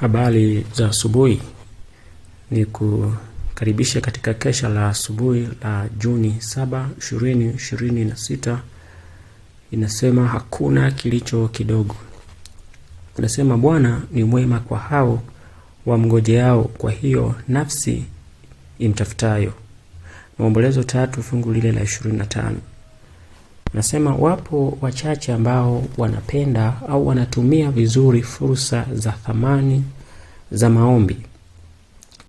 Habari za asubuhi, ni kukaribisha katika kesha la asubuhi la Juni 7, 2026. Inasema hakuna kilicho kidogo. Inasema Bwana ni mwema kwa hao wamngojeao, kwa hiyo nafsi imtafutayo. Maombolezo 3 fungu lile la 25. Nasema wapo wachache ambao wanapenda au wanatumia vizuri fursa za thamani za maombi.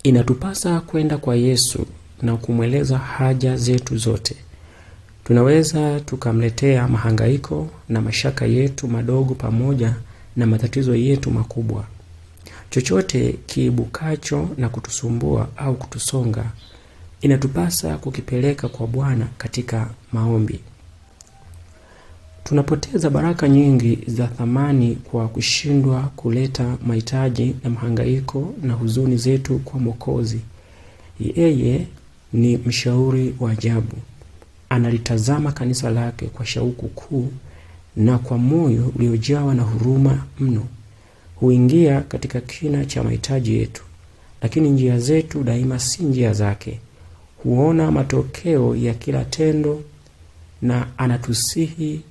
Inatupasa kwenda kwa Yesu na kumweleza haja zetu zote. Tunaweza tukamletea mahangaiko na mashaka yetu madogo pamoja na matatizo yetu makubwa. Chochote kiibukacho na kutusumbua au kutusonga, inatupasa kukipeleka kwa Bwana katika maombi. Tunapoteza baraka nyingi za thamani kwa kushindwa kuleta mahitaji na mahangaiko na huzuni zetu kwa Mwokozi. Yeye ni mshauri wa ajabu. Analitazama kanisa lake kwa shauku kuu na kwa moyo uliojawa na huruma mno. Huingia katika kina cha mahitaji yetu, lakini njia zetu daima si njia zake. Huona matokeo ya kila tendo na anatusihi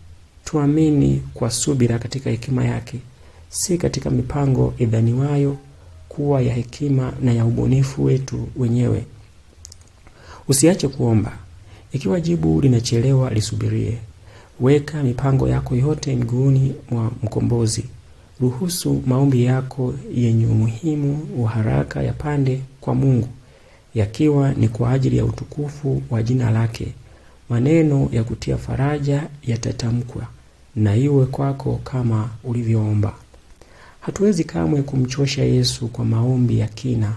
tuamini kwa subira katika hekima yake, si katika mipango idhaniwayo kuwa ya hekima na ya ubunifu wetu wenyewe. Usiache kuomba. Ikiwa jibu linachelewa, lisubirie. Weka mipango yako yote miguuni mwa Mkombozi. Ruhusu maombi yako yenye umuhimu wa haraka yapande kwa Mungu, yakiwa ni kwa ajili ya utukufu wa jina lake. Maneno ya kutia faraja yatatamkwa, na iwe kwako kama ulivyoomba. Hatuwezi kamwe kumchosha Yesu kwa maombi ya kina.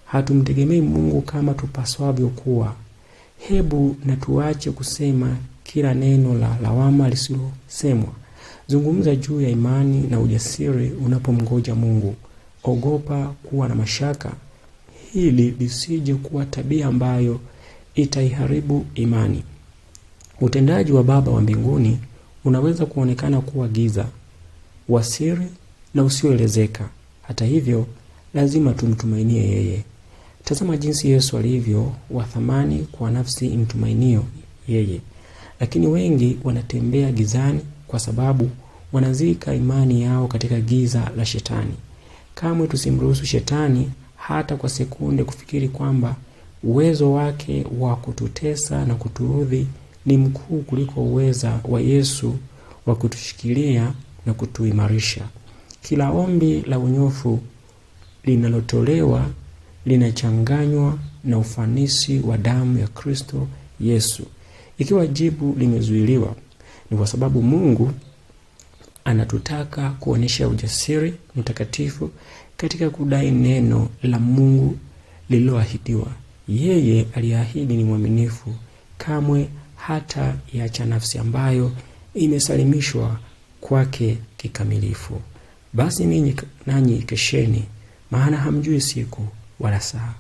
Hatumtegemei Mungu kama tupaswavyo kuwa. Hebu na tuache kusema kila neno la lawama lisilosemwa. Zungumza juu ya imani na ujasiri unapomngoja Mungu. Ogopa kuwa na mashaka, hili lisije kuwa tabia ambayo itaiharibu imani. Utendaji wa Baba wa mbinguni unaweza kuonekana kuwa giza, wa siri na usioelezeka. Hata hivyo, lazima tumtumainie yeye. Tazama jinsi Yesu alivyo wa thamani kwa nafsi imtumainio yeye. Lakini wengi wanatembea gizani kwa sababu wanazika imani yao katika giza la Shetani. Kamwe tusimruhusu Shetani hata kwa sekunde kufikiri kwamba uwezo wake wa kututesa na kutuudhi ni mkuu kuliko uweza wa Yesu wa kutushikilia na kutuimarisha. Kila ombi la unyofu linalotolewa linachanganywa na ufanisi wa damu ya Kristo Yesu. Ikiwa jibu limezuiliwa, ni kwa sababu Mungu anatutaka kuonyesha ujasiri mtakatifu katika kudai neno la Mungu lililoahidiwa. Yeye aliahidi ni mwaminifu, kamwe hata iacha nafsi ambayo imesalimishwa kwake kikamilifu. Basi ninyi nanyi kesheni, maana hamjui siku wala saa.